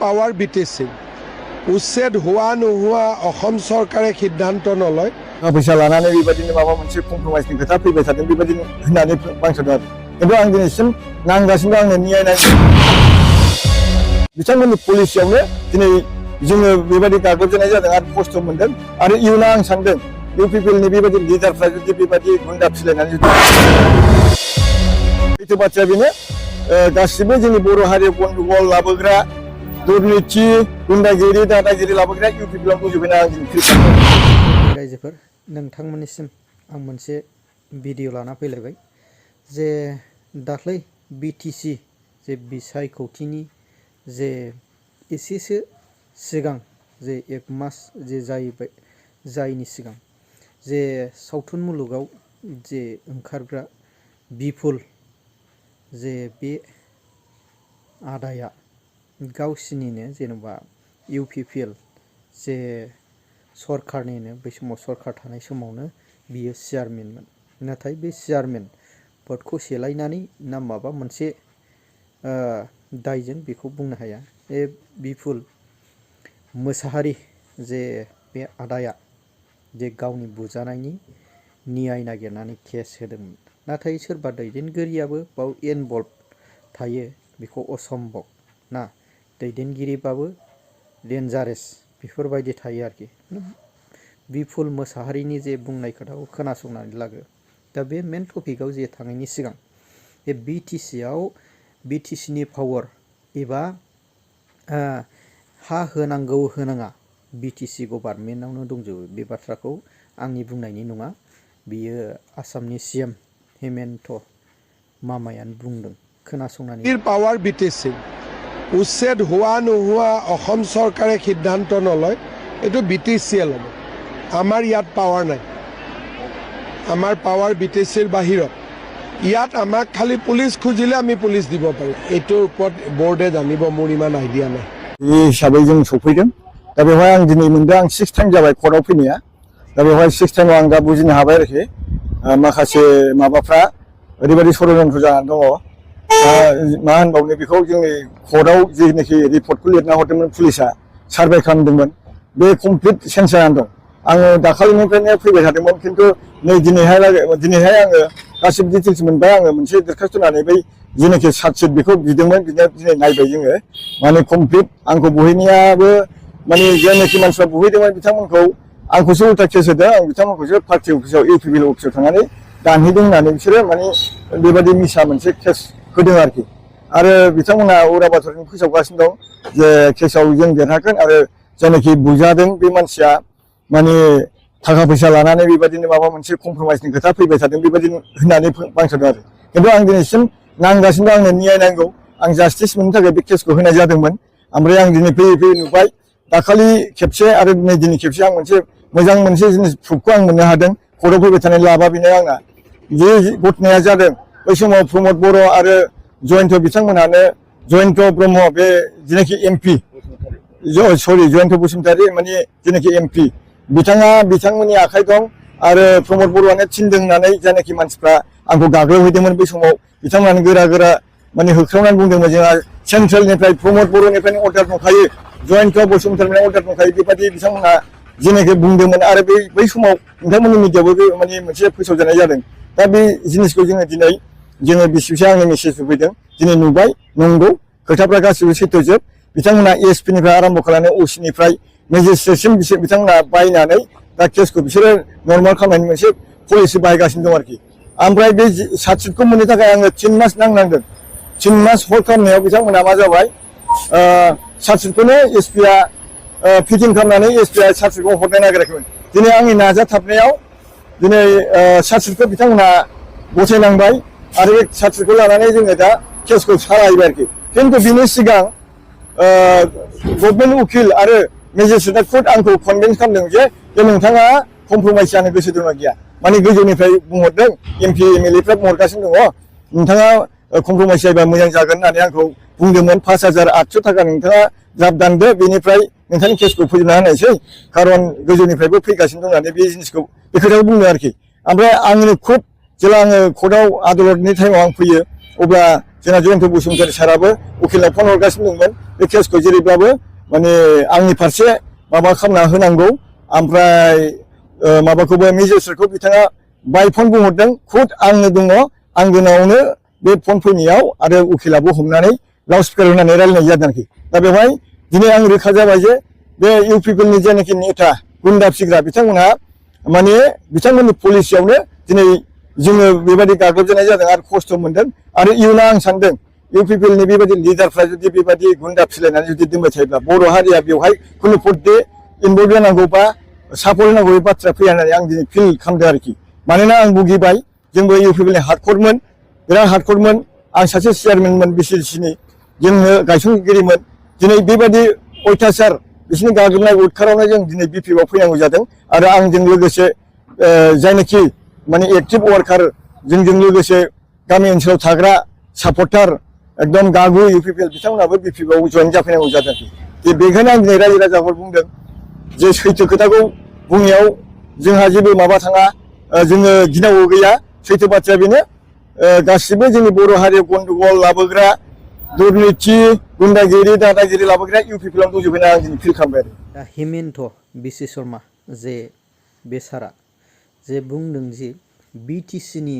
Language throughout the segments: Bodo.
পাৱাৰ BTC উচ্ছেদ হোৱা নোহোৱা অসম চৰকাৰে সিদ্ধান্ত নলয় फैसा लानानै बेबायदिनो माबा मोनसे कमप्रमाइसनि खोथा फैबाय थादों बेबायदिनो होननानै बांसावदों आरो खिन्थु आं दिनैसिम नांगासिनो आंनो न्याय नांगौ बिथांमोननि पलिसियावनो दिनै जोङो बेबायदि गाग्लोबजानाय जादों आरो खस्थ' मोनदों आरो इयुनाव आं सानदों इउपिपिएलनि बेबायदि लिडारफ्रा जुदि बेबायदि गुन्दा फिलायनानै जुदि सैथो बाथ्राया बेनो गासिबो जोंनि बर' हारियाव गन्दगल लाबोग्रा दुर्निथि गुन्दागिरि दादागिरि लाबोग्रा इउपिपिएलाव दंजोबोना आं दिनै रायजोफोर नोंथांमोननिसिम आं मोनसे भिडिअ लाना फैलायबाय जे दाख्लै BTC जे बिसायख'थिनि जे एसेसो सिगां जे 1 मास जे जायैनि सिगां जे सावथुन मुलुगाव जे ओंखारग्रा बिपुल जे बे आदाया गावसिनिनो जेनेबा इउपिपिएल जे सरकारनिनो बै समाव सरकार थानाय समावनो बियो चेयारमेनमोन नाथाय बे चेयारमेन पदखौ सेलायनानै ना माबा मोनसे दायजों बेखौ बुंनो हाया बे बिपुल मोसाहारी जे बे आदाया जे गावनि बुजानायनि न्याय नागिरनानै केस होदोंमोन नाथाय सोरबा दैदेनगिरियाबो बाव इनभल्भ थायो बेखौ असम्भब ना दैदेनगिरिबाबो डेन्जारेस बेफोरबायदि थायो आरोखि बिपुल मोसाहारीनि जे बुंनाय खोथाखौ खोनासंनानै लागो दा बे मेन टपिकआव जे थांनायनि सिगां बे BTCनि पावार एबा हा होनांगौ होनाङा BTC गभर्नमेन्टआवनो दंजोबो बे बाथ्राखौ आंनि बुंनायनि नङा बियो आसामनि CM हेमेन्ट मामायानो बुंदों खोनासंनानै पाৱাৰ BTC উচ্ছেদ হোৱা নোহোৱা অসম চৰকাৰে সিদ্ধান্ত নলয় এইটো BTCয়ে ল'ব আমাৰ ইয়াত পাৱাৰ নাই আমাৰ পাৱাৰ BTCৰ বাহিৰত ইয়াত আমাক খালি পুলিচ খুজিলে আমি পুলিচ দিব পাৰোঁ এইটোৰ ওপৰত বৰ্ডে জানিব মোৰ ইমান আইডিয়া নাই এই হিসাबै जों सफैदों दा बेवहाय आं दिनै मोनदों आं 6 टाइम जाबाय कर्टआव फैनाया दा बेवहाय 6 टाइमाव आं दा बुजिनो हाबाय आरोखि माखासे माबाफ्रा ओरैबायदि षड्यन्त्र जानानै दङ मा होनबावनो बेखौ जोंनि कर्टआव जेनाखि रिपर्टखौ लिरना हरदोंमोन पुलिसा सार्भे खालामदोंमोन बे कमप्लिट चेन्ज जानानै दं आङो दाखालिनिफ्रायनो फैबाय थादोंमोन खिन्थु नै दिनैहाय आङो गासिबो डिटेल्स मोनबाय आङो मोनसे दरखास्त होनानै बै जेनाखि सार्जशिट बेखौ बिदोंमोन दिनै नायबाय जोङो माने कमप्लिट आंखौ बहैनायाबो माने जेनाखि मानसिफ्रा बहैदोंमोन बिथांमोनखौ आंखौसो उल्टा केस होदों आं बिथांमोनखौसो पार्टि अफिसाव इउपिपिएल अफिसाव थांनानै दानहैदों होननानै बिसोरो माने बेबायदि मिसा मोनसे केस होदों आरोखि आरो बिथांमोना उराबाथरजों फोसावगासिनो दं जे केसाव जों देरहागोन आरो जायनाखि बुजादों बे मानसिया माने थाखा फैसा लानानै बेबायदिनो माबा मोनसे कमप्रमाइसनि खोथा फैबाय थादों बेबायदि होननानै बांसावदों आरो खिन्थु आं दिनैसिम नांगासिनो आंनो न्याय नांगौ आं जास्टिस मोननो थाखाय बे केसखौ होनाय जादोंमोन ओमफ्राय आं दिनै फैयै नुबाय दाखालि खेबसे आरो दिनै खेबसे आं मोनसे मोजां मोनसे जिनिस प्रुफखौ आं मोननो हादों कर्टआव फैबाय थानाय लाबा बेनो आंना जे घटनाया जादों बै समाव प्रमद बर' आरो जयन्त बिथांमोनानो जयन्त ब्रह्म बे जेनाखि MP जयन्त बसुमतारी माने जेनाखि MP बिथांमोननि आखाइ दं आरो प्रमद बर'आनो थिनदों होननानै जायनाखि मानसिफ्रा आंखौ गाग्लोबहैदोंमोन बै समाव बिथांमोनानो गोरा माने होख्रावनानै बुंदोंमोन जोंहा सेन्ट्रेलनिफ्राय प्रमद बर'निफ्रायनो अर्डार दंखायो जयन्त बसुमतारीनिफ्राय अर्डार दंखायो बेबायदि बिथांमोना जेनाखि बुंदोंमोन आरो बै समाव नोंथांमोननि मिडियायावबो मोनसे फोसावजानाय जादों दा बे जिनिसखौ जोङो बिसिबेसे आंनि मेसेज होफैदों दिनै नुबाय नंगौ खोथाफ्रा गासिबो सैथोजोब बिथांमोना ESPनिफ्राय आरम्भ खालामनानै OCनिफ्राय मेजिस्ट्रेटसिम बिथांमोना बायनानै दा केसखौ बिसोरो नर्माल खालामनायनि मोनसे पलिसि बाहायगासिनो दं आरोखि ओमफ्राय बे सार्जशिटखौ मोननो थाखाय आङो 3 मास नांनांदों 3 मास हल्ड खालामनायाव बिथांमोना मा जाबाय सार्जशिटखौनो SPआ फिटिं खालामनानै SPआ सार्जशिटखौ हरनो नागिराखैमोन दिनै आंनि नाजाथाबनायाव दिनै सार्जशिटखौ बिथांमोना गथायनांबाय आरो बे सार्जशिटखौ लानानै जोङो दा केसखौ सालायबाय आरोखि खिन्थु बिनि सिगां गभर्नमेन्ट उकिल आरो मेजिस्ट्रेटआ खुद आंखौ कनभिन्स खालामदों जे नोंथाङा कमप्रमाइस जानो गोसो दंना गैया माने गोजौनिफ्राय बुंहरदों MP MLAफ्रा बुंहरगासिनो दङ नोंथाङा कमप्रमाइस जायोबा मोजां जागोन होननानै आंखौ बुंदोंमोन 5800 थाखा नोंथाङा द्राफ्ट दानदो बेनिफ्राय नोंथांनि केसखौ फोजोबना होनायसै खारन गोजौनिफ्रायबो फैगासिनो दं होननानै बे जिनिसखौ बे खोथाखौ बुंदों आरोखि ओमफ्राय आंनो खुद जेला आङो कर्टआव आदालतनि टाइमाव आं फैयो अब्ला जोंना जयन्त बसुमतारी साराबो उकिलनाव फन हरगासिनो दंमोन बे केसखौ जेरैब्लाबो माने आंनि फारसे माबा खालामना होनांगौ ओमफ्राय माबाखौबो मेजिस्ट्रेटखौ बिथाङा बाय फन बुंहरदों खुद आंनो दङ आं दिनावनो बे फन फैनायाव आरो उकिलाबो हमनानै लाउड स्पिकार होनानै रायलायनाय जादों आरोखि दा बेवहाय दिनै आं रोखा जाबाय जे बे इउपिपिएलनि जेनाखि नेता गुन्दा फिसिग्रा बिथांमोनहा माने बिथांमोननि पलिसियावनो दिनै जोङो बेबायदि गाग्लोबजानाय जादों आरो खस्थ' मोनदों आरो इयुनाव आं सानदों इउपिपिएलनि बेबायदि लिडारफ्रा जुदि बेबायदि गुन्दा फिलायनानै जुदि दोनबाय थायोब्ला बर' हारिया बेवहाय खुनु फुर्ति इनभल्भ जानांगौ बा सापर्ट होनांगौ बे बाथ्रा फैया होननानै आं दिनै फिल खालामदों आरोखि मानोना आं भुगिबाय जोंबो इउपिपिएलनि हार्डकरमोन बिराद हार्डकरमोन आं सासे चेयारमेनमोन बिसिसिनि जोङो गायसनगिरिमोन दिनै बेबायदि अयथासार बिसोरनि गाग्लोबनाय उदखारावनो जों दिनै बिपिएफआव फैनांगौ जादों आरो आंजों लोगोसे जायनाखि माने एक्टिभ वार्कार जोंजों लोगोसे गामि ओनसोलाव थाग्रा सापर्टार एकदम गागु इउपिपिएल बिथांमोनाबो बिपिएफआव जयेन जाफैनांगौ जादों जे बेखायनो आं दिनै रायजो राजाफोर बुंदों जे सैथो खोथाखौ बुंनायाव जोंहा जेबो माबा थाङा जोङो गिनांगौ गैया सैथो बाथ्राया बेनो गासिबो जोंनि बर' हारियाव गन्दगल लाबोग्रा दुर्निति गुन्दागिरि दादागिरि लाबोग्रा इउपिपिएलआव दंजोबो होनना आं दिनै फिल खालामबाय आरो दा हेमेन्त बिश्व शर्मा जे बे सारा जे बुंदों जे बिटिसिनि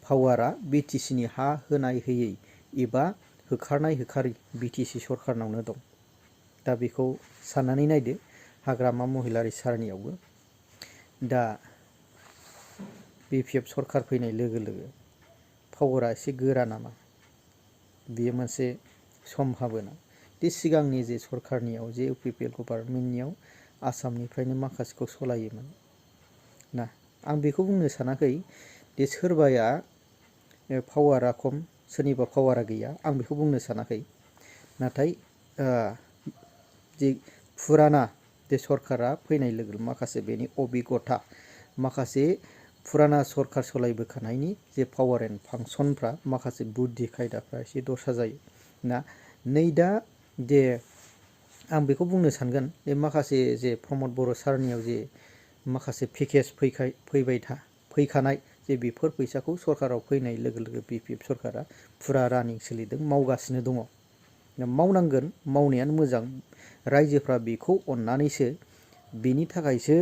पावारा बिटिसिनि हा होनाय होयै एबा होखारनाय होखारै बिटिसि सरखारनावनो दं दा बेखौ साननानै नायदो हाग्रामा महिलारि सारनियावबो दा बिपिएफ सरखार फैनाय लोगो लोगो पावारा एसे गोरा नामा बेयो मोनसे सम्भाबना दि सिगांनि जे सरखारनियाव जे इउपिपिएल गभार्नमेन्टनियाव आसामनिफ्रायनो माखासेखौ सलायोमोन ना आं बेखौ बुंनो सानाखै दि सोरबाया पावारा खम सोरनिबा पावारा गैया आं बेखौ बुंनो सानाखै नाथाय जे फुराना जे सरकारा फैनाय लोगो माखासे बेनि अबिगथा माखासे फुराना सरकार सलायबोखानायनि जे पावार एन्ड फांसनफ्रा माखासे बुद्धि खायदाफ्रा एसे दस्रा जायो ना नै दा जे आं बेखौ बुंनो सानगोन जे माखासे जे प्रमद बर' सारनियाव जे माखासे पेकेज फैखानाय जे बेफोर फैसाखौ सरकाराव फैनाय लोगो लोगो बिपिएफ सरकारा फुरा रानिं सोलिदों मावगासिनो दङ मावनांगोन मावनायानो मोजां रायजोफ्रा बेखौ अननानैसो बेनि थाखायसो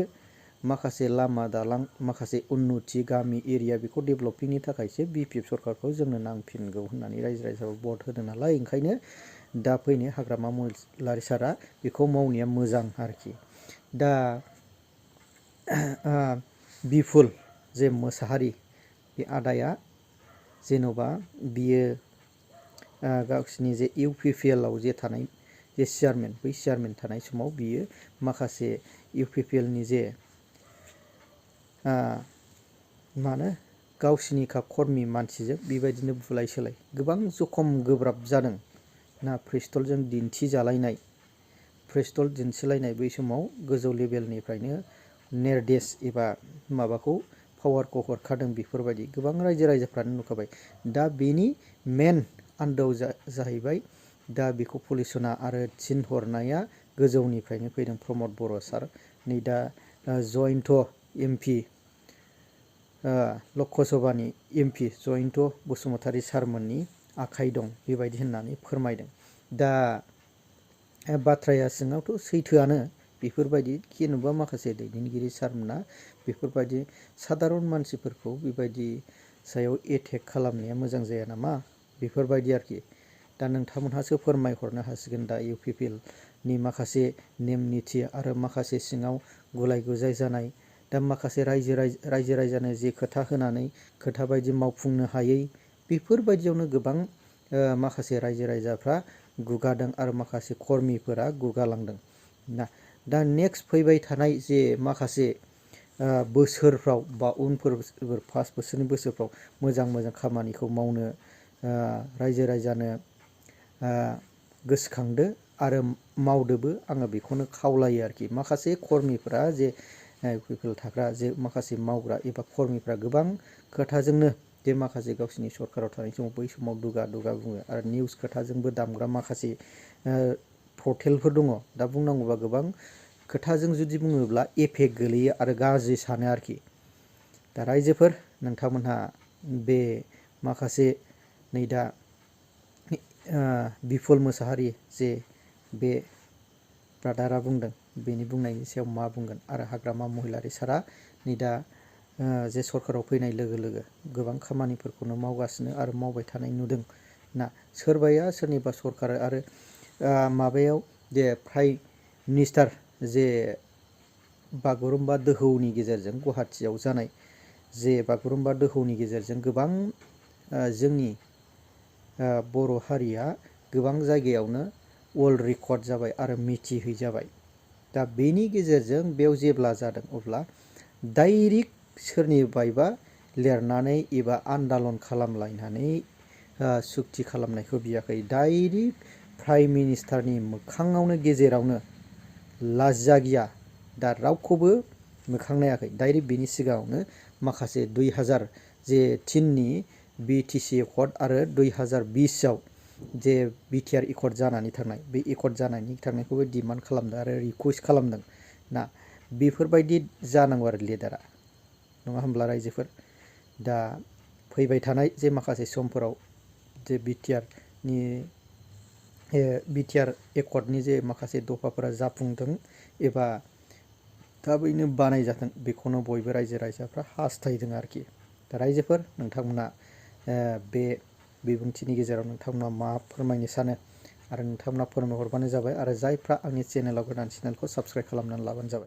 माखासे लामा दालां माखासे उन्नति गामि एरिया बेखौ डेभेलपिंनि थाखायसो बिपिएफ सरकारखौ जोंनो नांफिनगौ होननानै रायजो राजाफ्रा भट होदों नालाय ओंखायनो दा फैनाय हाग्रामा महिलारि सारा बेखौ मावनाया मोजां आरोखि दा बिपुल जे मोसाहारि बे आदाया जेन'बा बियो गावसिनि जे इउपिपिएलआव जे थानाय जे चेयारमेन बै चेयारमेन थानाय समाव बियो माखासे इउपिपिएलनि जे मानो गावसिनि कर्मि मानसिजों बेबायदिनो बुलाय सोलाय गोबां जखम गोब्राब जादों ना पिस्तलजों दिन्थिजालायनाय पिस्तल दिन्थिलायनाय बै समाव गोजौ लेभेलनिफ्रायनो नेरदेस एबा माबाखौ पावारखौ हरखादों बेफोरबायदि गोबां रायजो राजाफ्रानो नुखाबाय दा बेनि मेन आन्दोआव जाहैबाय दा बेखौ पुलिसना आरो थिनहरनाया गोजौनिफ्रायनो फैदों प्रमद बर' सार नै दा जयन्त एमपि लकसभानि एमपि जयन्त बसुमतारी सारमोननि आखाइ दं बेबायदि होननानै फोरमायदों दा बाथ्राया सिङावथ' सैथोआनो बेफोरबायदि जेन'बा माखासे दैदेनगिरि सारमोना बेफोरबायदि सादारन मानसिफोरखौ बेबायदि सायाव एटेक खालामनाया मोजां जाया नामा बेफोरबायदि आरोखि दा नोंथांमोनहासो फोरमायहरनो हासिगोन दा इउपिपिएलनि माखासे नेम निथि आरो माखासे सिङाव गुलाय गुजाय जानाय दा माखासे रायजो राजानो जे खोथा होनानै खोथा बायदि मावफुंनो हायै बेफोरबायदियावनो गोबां माखासे रायजो राजाफ्रा गुगादों आरो माखासे कर्मिफोरा गुगालांदों ना दा नेक्स्ट फैबाय थानाय जे माखासे बोसोरफ्राव बा उनफोर 5 बोसोरनि बोसोरफ्राव मोजां खामानिखौ मावनो रायजो राजानो गोसोखांदो आरो मावदोबो आङो बेखौनो खावलायो आरोखि माखासे कर्मिफोरा जे इउपिपिएल थाग्रा जे माखासे मावग्रा एबा कर्मिफ्रा गोबां खोथाजोंनो जे माखासे गावसिनि सरकाराव थानाय समाव बै समाव दुगा बुङो आरो निउस खोथाजोंबो दामग्रा माखासे पर्टेलफोर दङ दा बुंनांगौबा गोबां खोथाजों जुदि बुङोब्ला एफेक्ट गोलैयो आरो गाज्रि सानो आरोखि दा रायजोफोर नोंथांमोनहा बे माखासे नै दा बिपुल मोसाहारि जे बे ब्रादारा बुंदों बेनि बुंनायनि सायाव मा बुंगोन आरो हाग्रामा महिलारि सारा नै दा जे सरकाराव फैनाय लोगो लोगो गोबां खामानिफोरखौनो मावगासिनो आरो मावबाय थानाय नुदों ना सोरबाया सोरनिबा सरकार आरो माबायाव जे प्राइम मिनिस्टार जे बागुरुम्बा दोहौनि गेजेरजों गुवाहाटियाव जानाय जे बागुरुम्बा दोहौनि गेजेरजों गोबां जोंनि बर' हारिया गोबां जायगायावनो वर्ल्ड रेकर्ड जाबाय आरो मिथिहैजाबाय दा बेनि गेजेरजों बेयाव जेब्ला जादों अब्ला डाइरेक्ट सोरनिबायबा लिरनानै एबा आन्दालन खालामलायनानै सुक्ति खालामनायखौ बियाखै डाइरेक्ट प्राइम मिनिस्टारनि मोखाङावनो गेजेरावनो लाज्जा गिया दा रावखौबो मोखां नायाखै डाइरेक्ट बेनि सिगाङावनो माखासे 2000 जे थिननि BTC एकर्ड आरो 2020आव जे बिटिआर एकर्ड जानानै थांनाय बे एकर्ड जानानै थांनायखौबो डिमान्ड खालामदों आरो रिकुवेस्ट खालामदों ना बेफोरबायदि जानांगौ आरो लिडारा नङा होमब्ला रायजोफोर दा फैबाय थानाय जे माखासे समफोराव जे बिटिआर एकर्डनि जे माखासे दफाफोरा जाफुंदों एबा थाबैनो बानायजाथों बेखौनो बयबो रायजो राजाफ्रा हास्थायदों आरोखि दा रायजोफोर नोंथांमोना बे बिबुंथिनि गेजेराव नोंथांमोना मा फोरमायनो सानो आरो नोंथांमोना फोरमायहरबानो जाबाय आरो जायफ्रा आंनि चेनेलाव गोदान चेनेलखौ साबस्क्राइब खालामनानै लाबानो जाबाय।